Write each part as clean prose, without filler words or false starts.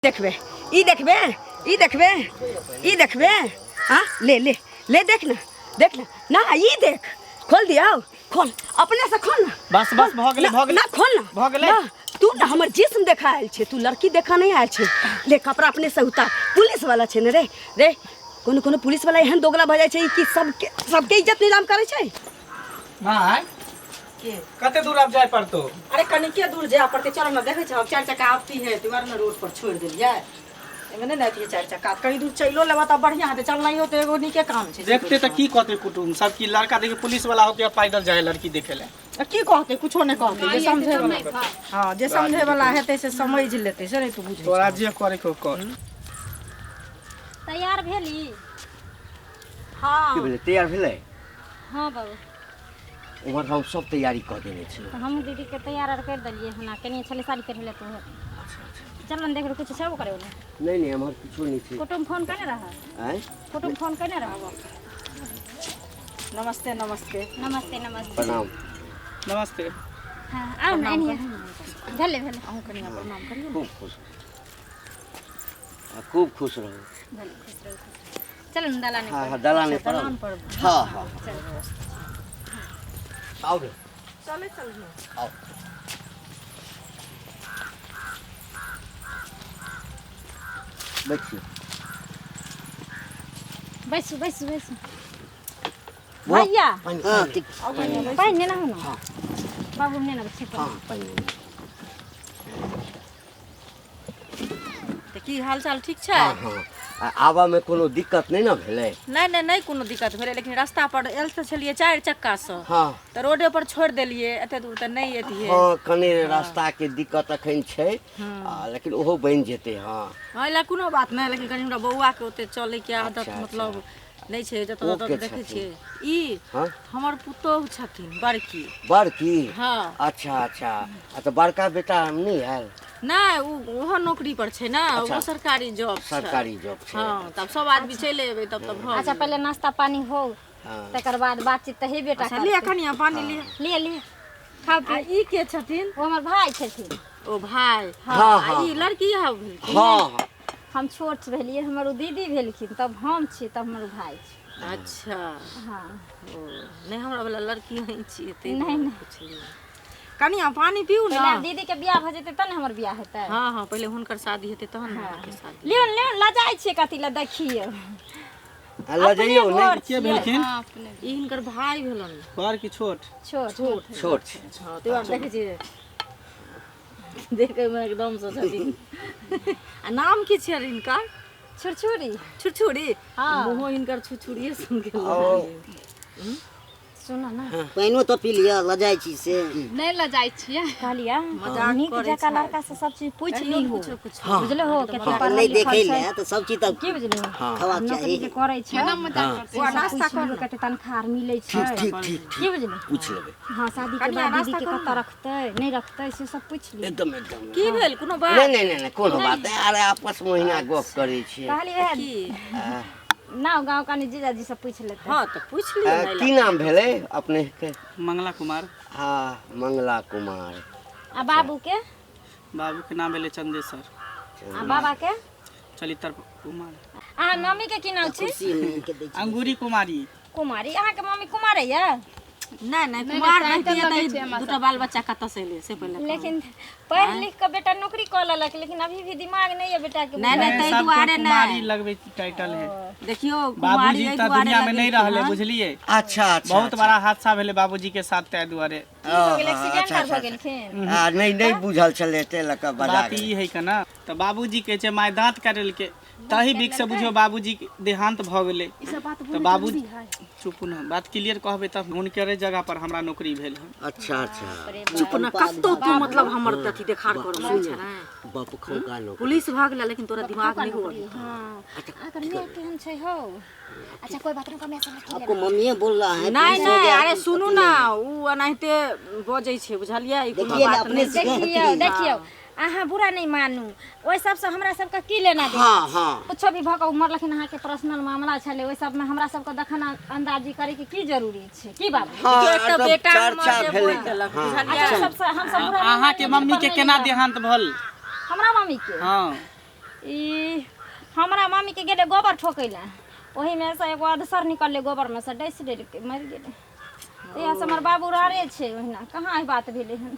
देखबे ई देखबे ई देखबे ई देखबे हाँ ले ले ले देख ना देख ना ना ई देख खोल दिया खोल अपने से खोल ना बस बस भऽ गेलै भऽ गेलै ना खोल ना भऽ गेलै ना तू ना हमर जिस्म देखा आयल छे तू लड़की देखा नहीं आयल छे ले कपड़ा अपने से उतार पुलिस वाला छे ने रे रे कोनो कोनो पुलिस वाला एहन दोगला भऽ जाइ छै कि सबके सबके इज्जत नीलाम करै छै माय के कते दूर आब जाय पड़तो अरे कनिके दूर जाय पड़तै चल ने देखै छहक चारि चक्का आबती है दुआरे ने रोड पर छोड़ि देलियै एहिमे नहि ने अथी चारि चक्का कनी दूर चलियो लेबऽ तऽ बढ़िआँ हेतै चलनाइयो तऽ एगो नीके काम छै देखते तऽ की कहते कुटुम सब की लड़का देखे पुलिस वाला होके पैदल जाए लड़की देखे ले आ की कहतै कुछो नहि कहतै जे समझै वाला हँ जे समझै वाला हेतै से समझि लेतै से नहि तू बुझै तोरा जे करे के हो कर तैयार भेली हँ की भेलै तैयार भेलै हँ बाबू उम्हर हम सब तैयारी कऽ देने छी तऽ हमहूँ दीदीके तैयार आर करि देलियै हन केने छलै साड़ी पहिरै लए तऽ चल ने देख किछु छेबो करे ओने नहि नहि एम्हर किछो नहि छै कुटुम फोन केने रहऽ आँय कुटुम फोन केने रहऽ नमस्ते नमस्ते नमस्ते नमस्ते प्रणाम नमस्ते हँ आउ ने एनिये भेलै भेलै अहूँ कनिया प्रणाम करियौ खूब खुश रहू आ खूब खुश रहू भेलै खुश रहू खुश रहू। चलू ने दलाने हाँ पर हाँ दलाने पर दलान पर हाँ हाँ आउ रे चलै चल आउ बैठिए बैसू बैसू बैसू भैया पानि हाँ ठीक पानि नेना हो ने बाबू नेना छी हाँ पानि लेने। तऽ की हाल चाल ठीक छै हाँ हाँ आ आबऽमे कोनो दिक्कत नहि ने भेलै नहि नहि नहि कोनो दिक्कत भेलै लेकिन रास्ता पर आयल तऽ छलियै चारि चक्कासँ हाँ तऽ रोडे पर छोड़ि देलियै एते दूर तऽ नहि एतियै हाँ कने रास्ताके दिक्कत अखन छै आ, लेकिन ओहो बनि जेतै हाँ हँ एहि लए कोनो बात नहि लेकिन कनि हमरा बौआके ओते चलैके आदत अच्छा, अच्छा। मतलब नहि छै जतऽ ओ ततऽ के देखै छथिन? छियै ई हाँ हमर पुतोहु छथिन बड़की बड़की हँ अच्छा अच्छा आ तऽ बड़का बेटा नहि आयल नहि ओ ओहो नौकरी पर छै ने अच्छा। ओहो सरकारी जॉब छै सरकारी जॉब छै हँ तब सब आदमी चलि एबै तब तऽ भऽ अच्छा पहिले नाश्ता पानी हो हाँ तकर बाद बातचीत तऽ हेबे टा अच्छा लिअ करतै। कनिया पानी लिअ लिअ लिअ खाउ आ पिउ ई के छथिन ओ हमर भाय छथिन ओ भाय हाँ आ हाँ ई लड़की है भेलखिन हाँ हाँ हम छोट भेलियै हमर ओ दीदी भेलखिन तब हम छी तब हमर ओ भाय छै अच्छा हँ ओ नहि हमरा वाला लड़की नहीं छियै ताहि नहि, दुआरे नहि। पुछलियै कनिया पानी पीउ ने पहिले दीदी के बियाह भऽ जेतै तब ने हमर बियाह हेतै हँ हँ पहिले हुनकर शादी हेतै तहन ने अहाँके शादी लियौ ने लियौ ने लजाइ छियै कथी लए देखियौ आ लऽ जइयौ अपने नहि घर के छियै। भेलखिन ई हिनकर भाय भेलन बड़ की छोट छोट छोट छै हँ ताहि दुआरे देखै छियै देखैमे एकदम से छथिन आ नाम की छियै हिनकर छुरछुरी छुरछुरी हँ। मुँहो हिनकर छुरछुरिये सन के ओ सुन ना पानिओ तऽ पी लिअ लजाइ छी से नहि लजाइ छियै कहलियै मजाक नीक करै जकाँ छै। लड़का से सब चीज पूछि कहियो लीहो कुछो कुछो बुझलो हो कते पढ़ल नहि लिखल देखै छै लए तऽ सब चीज तऽ की बुझलो खेबाक नौकरी चाही जे करै छै केना मजाक करतै बौआ नाश्ता पूछि कर लिहो कते तनख्वाह आर मिलै छै ठीक ठीक ठीक की बुझलो पूछि लेबै हँ शादी के कनिया बाद दीदी नाश्ता के करू कतऽ रखतै नहि रखतै से सब पूछि लिहो एकदम एकदम की भेल कोनो बात नहि नहि नहि नहि कोनो बात नहि अरे आपस मे ओहिना गप करै छियै कहलियै की नाव गाँव कनि जीजाजी से पूछि लेतै हँ तऽ पूछि लियौ ने की नाम भेलै अपने के मंगला कुमार हाँ मंगला कुमार आ बाबू के बाबू के नाम भेलै चंदेश्वर आ बाबा के चलितर कुमार अहाँ मम्मी के की नाम छी कुर्सी हम के दै छी अंगूरी कुमारी कुमारी अहाँके मम्मी कुमारे यऽ नहि नहि कुमार नहि, रहितियै लगै तऽ छै हमरा दूटा बाल बच्चा कतऽ से एलै से पहिले कहू। लेकिन पढ़ि लिख कऽ बेटा नौकरी कऽ लेलक लेकिन अभी भी दिमाग नहि यऽ बेटा के नहि नहि ताहि सबके दुआरे कुमारी नहि लगबै टाइटल है देखियौ कुमारी बाबूजी एहि तऽ दुआरे दुनिया में नहीं लगेलखिन रहले हन। बुझलिए अच्छा अच्छा बहुत बड़ा हादसा भेलै बाबूजी के साथ ताहि दुआरे भऽ गेल एक्सीडेंट आर भऽ गेलखिन आ नहि नहि बुझल छलै ताहि लऽ कऽ बजा बात ई है के ना तऽ बाबूजी कहै छै माय दाँत काटलकै तही बीच से बुझियौ बाबूजी के देहांत भऽ गेलै तऽ बाबू चुप ने बात क्लियर कहबै तब हुनकरे जगह पर हमरा नौकरी भेल हन अच्छा अच्छा चुप न कतौ तू मतलब हमर अथी देखार कर रहल छै ने बाप खौका नौकरी पुलिस भऽ गेलै लेकिन तोरा दिमाग नहि हुअ हँ अकर माय केहन छै हौ अच्छा कोई बात नहीं कमे से आपको मम्मीए बोल रहा है नहि पुलिस हो नहि गया, अरे सुनू ना उ एनाहिते बजै छै बुझलियै ई कोनो देखिए ना बात अपने नहि से देखियौ देखियौ अहाँ बुरा नहीं मानू ओहि सबसँ हमरा सबके की लेना देना हाँ हाँ कुछो भी भऽ कऽ मरलखिन अहाँके पर्सनल मामला छलै ओहि सबमे हमरा सबके दखन अंदाजी करैके की जरूरी छै की बाबू हाँ देखियौ, एकटा तब बेटा चर्चा हमर जे भेलै बोलि देलक हाँ बुझलियै अच्छा सबसँ हमसब बुरा नहीं अहाँके मानू, मम्मी के पढ़ने केना लिखल। देहांत भल हमरा मम्मी के हँ ई हमरा मम्मी के गेलै गोबर ठोकै लए, ओहिमे से एगो अधसर निकललै गोबर में से, डसि लेलकै, मरि गेलै। तहिया से हमर बाबू रहे छै ओहिना, कहाँ ई बात भेलै हन।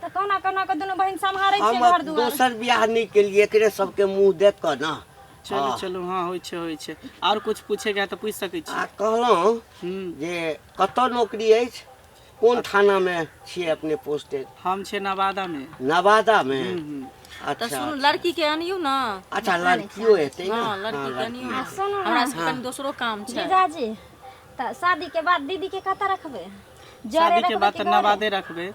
तऽ कहुना कहुना कऽ दुनू बहिन सम्हारै छै हम घर दुआर। दोसर बियाह नहि केलियै, एकरे सबके मुँह देख कऽ ने। चलू चलू, हाँ होइ छै होइ छै। आओर कुछ पूछेके है तऽ पूछि सकै छी। आ कहलहुँ जे कतऽ नौकरी अछि, कोन थानामे छियै अपने पोस्टेड? हम छियै नवादामे। नवादामे? तऽ अच्छा सुनू, लड़की के अनियौ ने। अच्छा, लड़कियो हेतै ने? हँ, लड़की के अनियौ ने। आ सुनू हमरा ने सबके कनि दोसरो काम छै। जीजाजी, तऽ शादी के बाद दीदी के कतऽ रखबै? जरे शादी के रखबै बाद कि तऽ घरे? नवादे रखबै,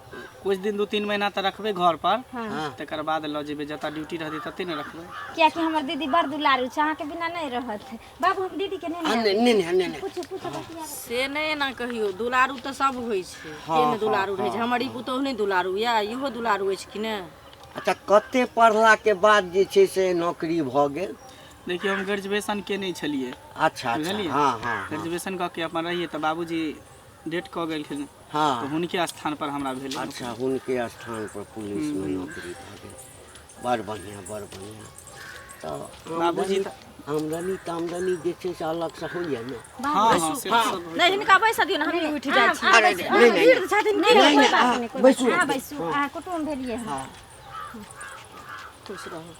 कुछ दिन 2-3 महीना तऽ रखबै घर पर, हाँ। तकर बाद लऽ जेबै जतऽ ड्यूटी रहतै तते ने रखबै। कियाकि हमर दीदी बड़ दुलारू छै, अहाँके बिना नहि रहत। बाबू, हम दीदी के नहि हाँ, ने नहि नहि नहि नहि। पूछू पूछू बतिया। से नहि एना कहियौ, दुलारू तऽ सब होइ छै, के नहि दुलारू रहै छै? हमर ई पुतोहु नहि दुलारू यऽ, इहो दुलारू अछि कि नहि? अच्छा, कते पढ़ला के बाद जे छै से नौकरी भऽ गेल? देखियौ, हम ग्रेजुएशन केने छलियै। अच्छा अच्छा। बुझलियै? हाँ हाँ हाँ। ग्रेजुएशन कऽ के अपन रहियै तऽ बाबूजी डेट कऽ गेलखिन, तऽ हाँ हुनके स्थान पर हमरा भेलै। अच्छा, हुनके स्थान पर पुलिस में नौकरी भऽ गेल। बड़ बढ़िआँ, बड़ बढ़िआँ। तऽ बाबूजी आमदनी तामदनी जे छै से अलगसँ होइए ने? हाँ हाँ, से तऽ सब होइ। नहि, हिनका बैसऽ दियौ ने, हमही उठि जाइ छी। अरे नहि नहि वृद्ध छथिन की? नहि कोइ नहि, बात अहाँ नहि, कोइ बात बैसू। नहि। अहाँ बैसू, अहाँ कुटुम्ब भेलियै हन। हाँ। खुश रहू।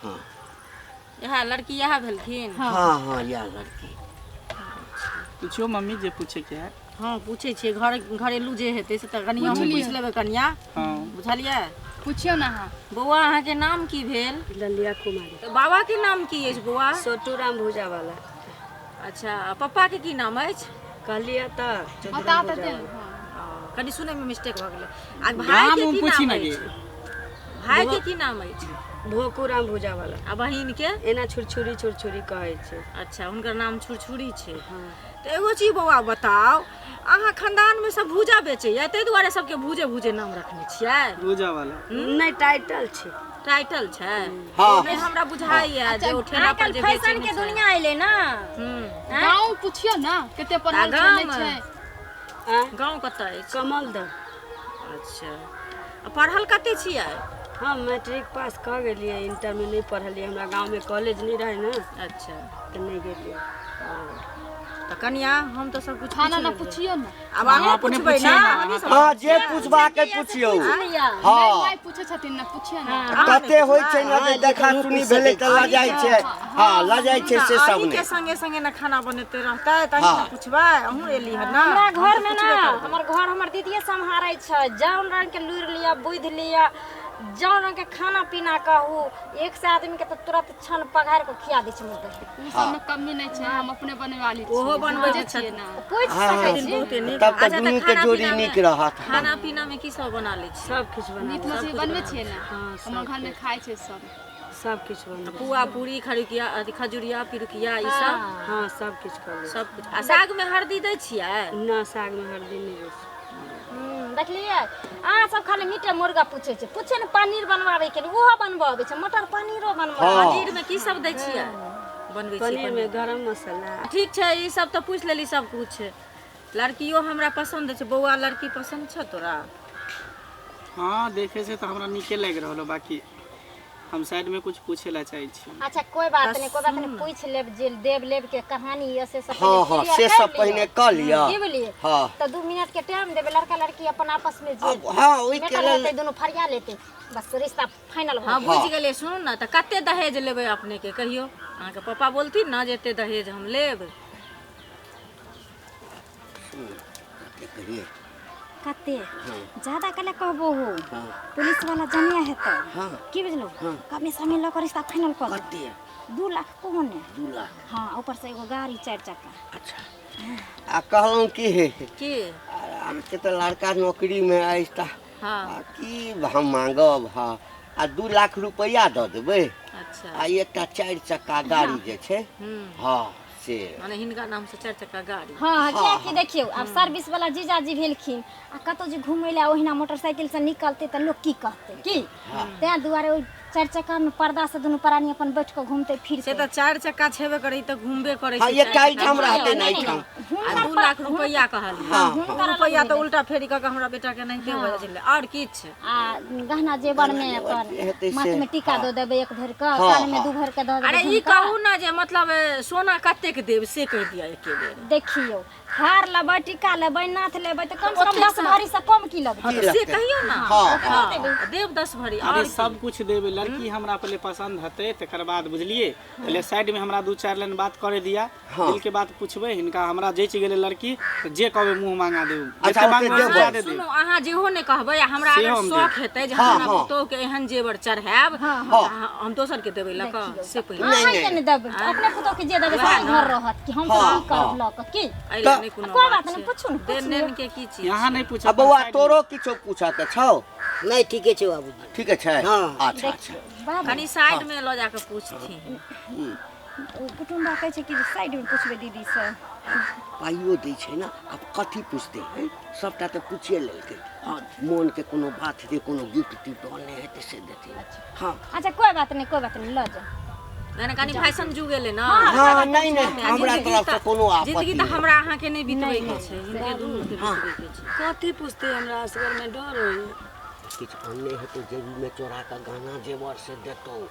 हाँ। इएह लड़की इएह भेलखिन? हाँ हाँ, इएह लड़की। पूछियो मम्मी, जे पूछेके है। हँ, पूछै छियै, घर घरेलू जे हेतै से तऽ कनि हमहूँ पूछि लेबै कनिया। हाँ। बुझलियै? पुछियौ ने अहाँ। बौआ, अहाँके नाम की भेल? ललिया कुमारी। तऽ बाबा के नाम की अछि बौआ? छोटू राम भूजा वाला। अच्छा, आ पप्पा के की नाम अछि? कहलियै तऽ बता तऽ देल। कनि सुनैमे मिस्टेक भऽ गेलै। आ भाई गाम के उम की पूछी नाम ने गे। अछि? भाई के की नाम अछि? भोकू राम भूजा वाला। आ बहिन के? एना छुरछुरी छुरछुरी कहै छै। अच्छा, हुनकर नाम छुरछुरी छै। तऽ एगो चीज बौआ बताउ, अहाँ खानदानमे सब भूजा बेचैया, ताहि दुआरे सबके भूजे भूजे नाम रखने छियै? भूजा वाला नहि, टाइटल छै। टाइटल छै? हाँ। नहि, हमरा बुझाइया जे ओ ठेला आइ पर काल्हि जे बेचै फैशन के नहि छै। दुनिया एलै ने। गाँव पुछियौ ने, कते पढ़ल छै नहि गाम? छै? आँय? गाँव कतऽ अछि? कमल दर। अच्छा, आ पढ़ल कते छियै? हम मैट्रिक पास कऽ गेलियै, इंटरमे नहि पढ़लियै। हमरा गाँवमे कॉलेज नहि रहै ने। अच्छा। तऽ नहि गेलियै। तऽ कनिया, हम तऽ सब कुछ खाना ना पुछियौ ने। आब अहाँ अपने पुछबै पुछियौ ने? ने। हमही सब। हाँ, जे पूछबाके पुछियौ। नहि, हाँ। माय पूछै छथिन ने, पुछियौ ने। कते होइ छै ने जे देखा सुनी भेलै तऽ लजाइ छै, हाँ लजाइ छै, से सब अहींके नहि। संगे संगे ने खाना बनेते रहतै, तऽ अहीं ने हाँ। पुछबै, अहूँ एली हन ने। हमरा घर में ना, हमर घर हमर दीदीए सम्हारै छै। जौन रंग के लुरि लिअ, बुद्धि लिअ, जौन रंग के खाना पीना कहू, एक सए आदमी के तऽ तुरंत छन पघारि कऽ खिया दै छै हमर बहिन। ओ सबमे कमी नहि छै, हम अपने बनबै वाली छियै। ओहो बनबै बुझै छथिन। छियै ने। पूछि हाँ, सकै छी। बहुते नीक। तब तऽ अच्छा, दुनू के खाना जोड़ी पीनामे- नीक रहत। खाना पीना में की सब बना लै छी? सब किछु बना। मीट मछली बनबै छियै ने? हाँ, हमर घरमे खाइ छै सब। सब किछु बनबै। पुआ पूरी, खरुकिया, अथी खजुरिया, पिरुकिया, ई सब? हाँ, सब किछु कऽ लै। सब कुछ। आ साग में हरदी दै छियै? ना, सागमे हरदी नहि दै छै। देखलियै, अहाँ सब खाली मीटे मुर्गा पूछै छै। पूछे ने पनीर बनबाबै के लिए, ओहो बनबऽ अबै छै, मटर पनीरो बनबऽ। हाँ। पनीर में की सब दै छियै, बनबै छियै? पनीरमे गरम मसाला। ठीक छै, ई सब तऽ पूछि लेली सब कुछ। लड़कियो हमरा पसन्द छै। बौआ, लड़की पसन्द छौ तोरा? हाँ, देखे से तऽ हमरा नीके लागि रहल हो, बाकी हम साइड में कुछ पूछे ला चाहै छी। अच्छा, कोई बात नहीं, कोई बात नहीं, पूछ लेब। जे देव लेब के कहानी ये से सब हाँ हाँ, पहिले से clear सब कर पहिने लिअ। कऽ लिअ। की बोलिए? हाँ। तऽ 2 मिनट के टाइम देबै, लड़का लड़की अपन आपस में जे अब हाँ, ओहिके मैटर लेल हेतै, दुनू फरिया लेतै, बस रिश्ता फाइनल भऽ हाँ, बुझि गेलियै। सुनू ने, तऽ कते दहेज लेबै अपने के? कहियौ, अहाँके पापा बोलथिन ने जे एते दहेज हम लेब। कहिए। कते ज्यादा कले कहबो हो, पुलिस वाला जनिया हेतै। हाँ। की बुझलू, कमे समय लऽ कऽ रिश्ता फाइनल कऽ दे। कते? 2 लाख कहू ने। 2 लाख? हाँ, ऊपर से एगो गाड़ी चारि चक्का। अच्छा, आ कहलहुँ की की? अहाँके तऽ लड़का नौकरीमे अछि तऽ हाँ। आ की हम मांगब? हाँ, आ 2 लाख रुपैआ दऽ देबै। अच्छा। आ एकटा चारि चक्का गाड़ी जे छै, हाँ से। माने हिनका नाम से चारि चक्का गाड़ी? हाँ, कियाकि देखियौ, आब सर्विस वाला जीजाजी भेलखिन आ कतौ जे घुमै लए ओहिना मोटरसाइकिल से निकलतै तऽ लोक की कहतै की? तें दुआरे ओहि चारि चक्का में पर्दा से दुनू प्राणी अपन बैठ के घूमते से फिरते। तऽ 4 चक्का छेबे करै तऽ घूमबे करै हाँ छै। एकटा एहिठाम रहतै ने एहिठाम। आ 2 लाख रुपैआ कहलियै। हाँ। रुपैआ तऽ उल्टा फेरी कऽ के हमरा बेटा के नहीं भऽ जाइ छलै आओर किछु। आ गहना जेवर में अपन हेतै से। माथ में टीका दऽ देबै 1 भरि के, हाँ, कान में हाँ। 2 भरि के दऽ देबै। अरे ई कहू ना जे मतलब सोना कतेक देब से कहि दिअ एके बेर। देखियौ हार लेबै, टीका लेबै, नाथ लेबै तऽ कम से कम 10 भरि से कम की लेबै? की से लगतै? कहियौ ना। हाँ हाँ देब 10 भरि। अरे आओर सब कुछ देबै, लड़की हमरा पहले पसंद हेतै तकर बाद, बुझलिए? पहले साइड में हमरा 2-4 लाइन बात करे दिया, दिल के बात पूछबै हिनका। हमरा जैच गेलै लड़की तऽ जे कहबै मुँह मांगा देब। अच्छा, जते ओते मांगबै देबै। ज्यादे देब। सुनू अहाँ जेहो नहि कहबै आ हमरा सेहो अगर हम शौख देब। हेतै जे हाँ, हमरा हाँ। पुतोह के एहन जेवर चढ़ायब हाँ, हम दोसर के देबै लऽ कऽ से पहिले। अहाँ के नहि देबै, अपने पुतोह के जे देबै से घर रहत कि हम हाँ, की करब लऽ कऽ की? एहि लए नहि कोनो कोई बात छै। नहीं, पूछू ने, देन नेन के की चीज? यहाँ नहीं पूछब। आ बौआ तोरो किछो पूछऽ के छौ? नहीं ठीके छै बाबूजी। ठीके छै? हाँ। अच्छा अच्छा। बाबू कनी साइड में लऽ जाके पूछथिन। ओ कुटुम्बा कहै छै कि जे साइड में पूछबै दीदी से। पाइयो दै छै ने, आब कथी पूछतै? हैं सबटा तऽ पूछिए लेलकै। हाँ मोन के कोनो बात हेतै, कोनो गिफ्ट तिफ्ट अनने हेतै से देतै। हाँ अच्छा कोई बात नहीं, कोई बात नहीं, लऽ जाओ। नहि कनी फैशन जुग एलै ना। हाँ नहीं नहीं हमरा तरफ से कोनो आपत्ति जिंदगी तऽ नहीं। हमरा अहाँ के नहि बितबै के छै, हिनके दुनू के बितबै के छै। कथी पूछते हमरा असगर में डर होइए। किछु अनने हेतौ जेबी में चोरा कऽ गहना जेवर से देतौ।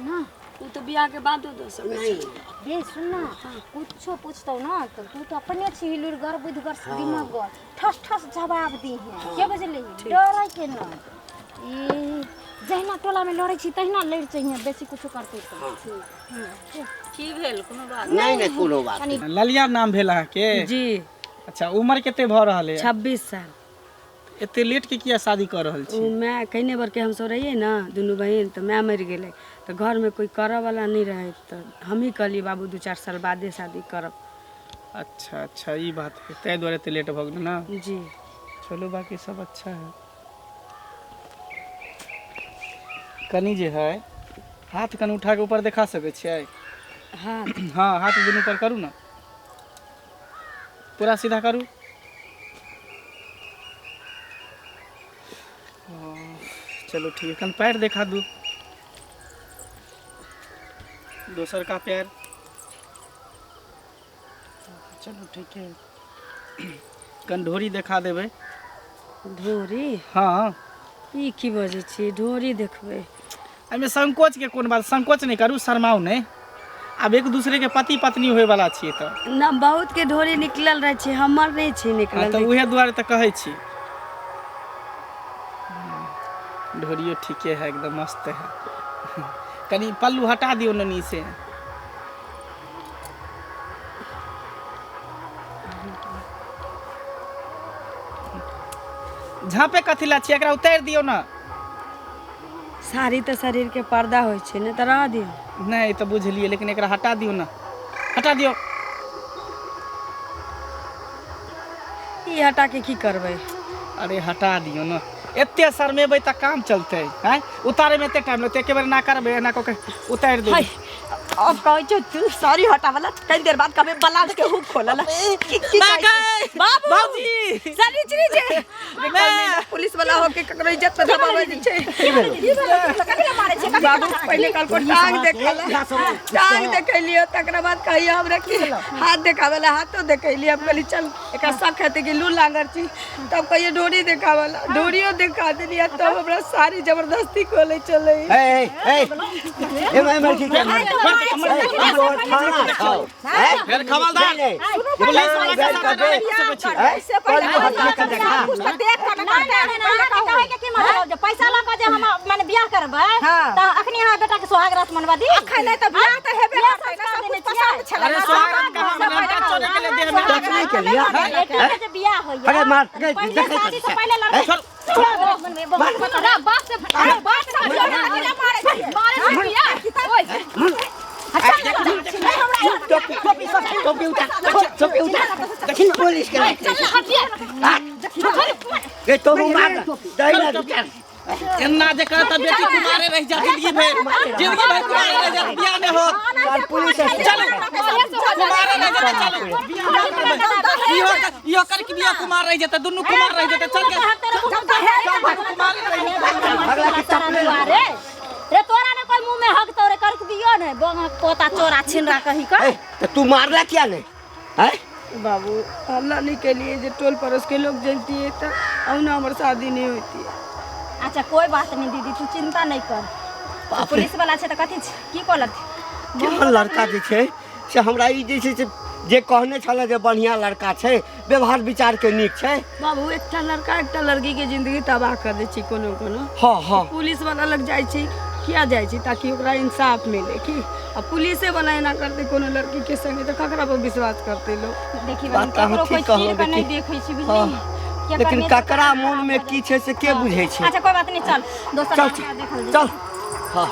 ना उ तो बियाह के बादो दऽ सकै नहीं बे सुन ना, कुछो पूछतौ ना तो तू तो अपने छी लुरगर बुधगर दिमागगर, ठस ठस जवाब दी है के बुझली? डरै के ना। ई जहिना टोला में लड़ै छी तहिना लड़ि चाहिए, बेसी कुछो करतै तऽ। की भेल कोनो बात? नहीं नहीं कोनो बात नहीं। ललिया नाम भेल अहाँके? जी। अच्छा उम्र कते भऽ रहल है? 26 साल। एते लेट के किया शादी कर रहल छी? ओ my कईने बर के हम सब रहिए ना दुनू बहिन, तऽ my मरि गेलै तऽ घर में कोई करऽ वाला नहीं रहे तऽ हमही कहलियै बाबू 2-4 साल बादे शादी करब। अच्छा अच्छा ई बात है, ताहि दुआरे एते लेट भऽ गेलै ना? जी। चलू बाकी सब अच्छा है। कनी जे है हाथ कनी उठा के ऊपर देखा सकै छियै? हाँ हाँ हाथ दुनू पर करू ना, पूरा सीधा करू। चलो ठीक है, कन पैर देखा दू, दोसर का पैर। चलो ठीक है, कन ढोरी देखा देबै। ढोरी? हाँ। ई की बजै छी, ढोरी देखबै? एहिमे संकोच के कोन बात, संकोच नहीं करू, शर्माउ नहीं। आब एक दूसरे के पति पत्नी होय वाला छियै तऽ ना बहुत के ढोरी निकलल रहै छै, हमर नहीं छै निकलल। तऽ उहे दुआरे तऽ कहै छी। ढोरियो ठीके है, एकदम मस्त है। कनी पल्लू हटा दियौ ननी से। झाँपे कथी ला छियै, एकरा उतारि दियौ ना। साड़ी तऽ शरीर के पर्दा होइ छै ने, तऽ रह दियौ। नहीं तऽ बुझलियै, लेकिन एकरा हटा दियौ ना, हटा दियौ। ई हटा के की करबै? अरे हटा दियौ ना, एते शरमेबै तऽ काम चलतै। हैं उतारे में एते टाइम लगतै, एके बेर ना करबै, एना कऽ के उतारि देबै। अब कहै छौ तू साड़ी हटावला, कनी देर बाद कहबै ब्लाउज के हुक खोलला। की की कहै छी? बाबू बाबूजी सनी छै पुलिस वाला होके ककरो इज्जत पे धबाबै छै। बाबू पहिले कहलको टांग देखला, टांग देखलियो, तकरा बाद कहियो हमरा कि हाथ देखावला, हाथो देखलियो। हम कहली चल एकरा शक हेतै कि लू लांगर छी, तब कहियो ढोरी देखावला, ढोरियो देखा देलियै, तब हमरा साड़ी जबरदस्ती खोले चलै। ए ए ए एमर की के फिर खबरदार पुलिस वाला के साथ नहीं सकै छी। पैसा लऽ कऽ जे हम माने बियाह करबै तऽ अखनी अहाँ बेटा के सोहाग रात मनवा दी। अखन नहि तऽ बियाह तऽ हेबे करतै ना, सब कुछ पसंद छलै। अरे सोहाग रात कहाँ लड़का चोरी के लिए देह में टच नहीं के लिए। लड़की के जे बियाह होइया अरे मार पहिले शादी से पहिले लड़की सोहाग रात मनबै। बाप से बाप से मारे बियाह। ओए टोपी टोपी उतार, टोपी उतार, दक्षिण पुलिस के रे तो मार दही ना। एन्ना जे करत बेटी कुमारे रह जा जिंदगी भर, जिंदगी भर कुमारे रह जा, बियाह नहीं होत। पुलिस चलो कुमारे रह जा, चलो बियाह नहीं करबै। इहो कर के बियाह कुमार रह जेतै, दुनू कुमार रह जेतै। चल के कुमारे रह जेतै। अगला के चपले रे तोरा मुंह में हक तोरे कर के दियो ने बंग पोता चोरा छिनरा कही का। ए, तऽ तू मारला किया नहि आँय? बाबू हल्ला नहीं के लिए जे टोल पड़ोस के लोग जानती है तो औना हमर शादी नहीं होती है। अच्छा कोई बात नहीं दीदी, तू चिंता नहीं कर। पुलिस वाला छै तऽ कथी छै? की कहलक? केहन लड़का जे छै से हमरा ई जे छै से जे कहने छलै जे बढ़िआँ लड़का छै, व्यवहार विचारके नीक छै। बाबू एकटा लड़का एकटा लड़की के जिंदगी तबाह कर दै छै कोनो कोनो। हँ हँ। पुलिस वाला लग जाइ छै, किया जाइ छै? ताकि ओकरा इंसाफ मिले। की आ पुलिसे वाला एना करते कोनो लड़की के संगे तऽ ककरा पर विश्वास करते लोग? देखी बात बहिन, तऽ अहाँ ककरो ठीक कोई कहलहुँ चीर के बेटी। नहीं देखै छै, हँ। बुझली? केकर लेकिन नेता ककरा खराब मोनमे भऽ की छै से के बुझै छै? अच्छा कोई बात नहीं, चल दोसर चल लड़का देखल जेतै। चल। हँ।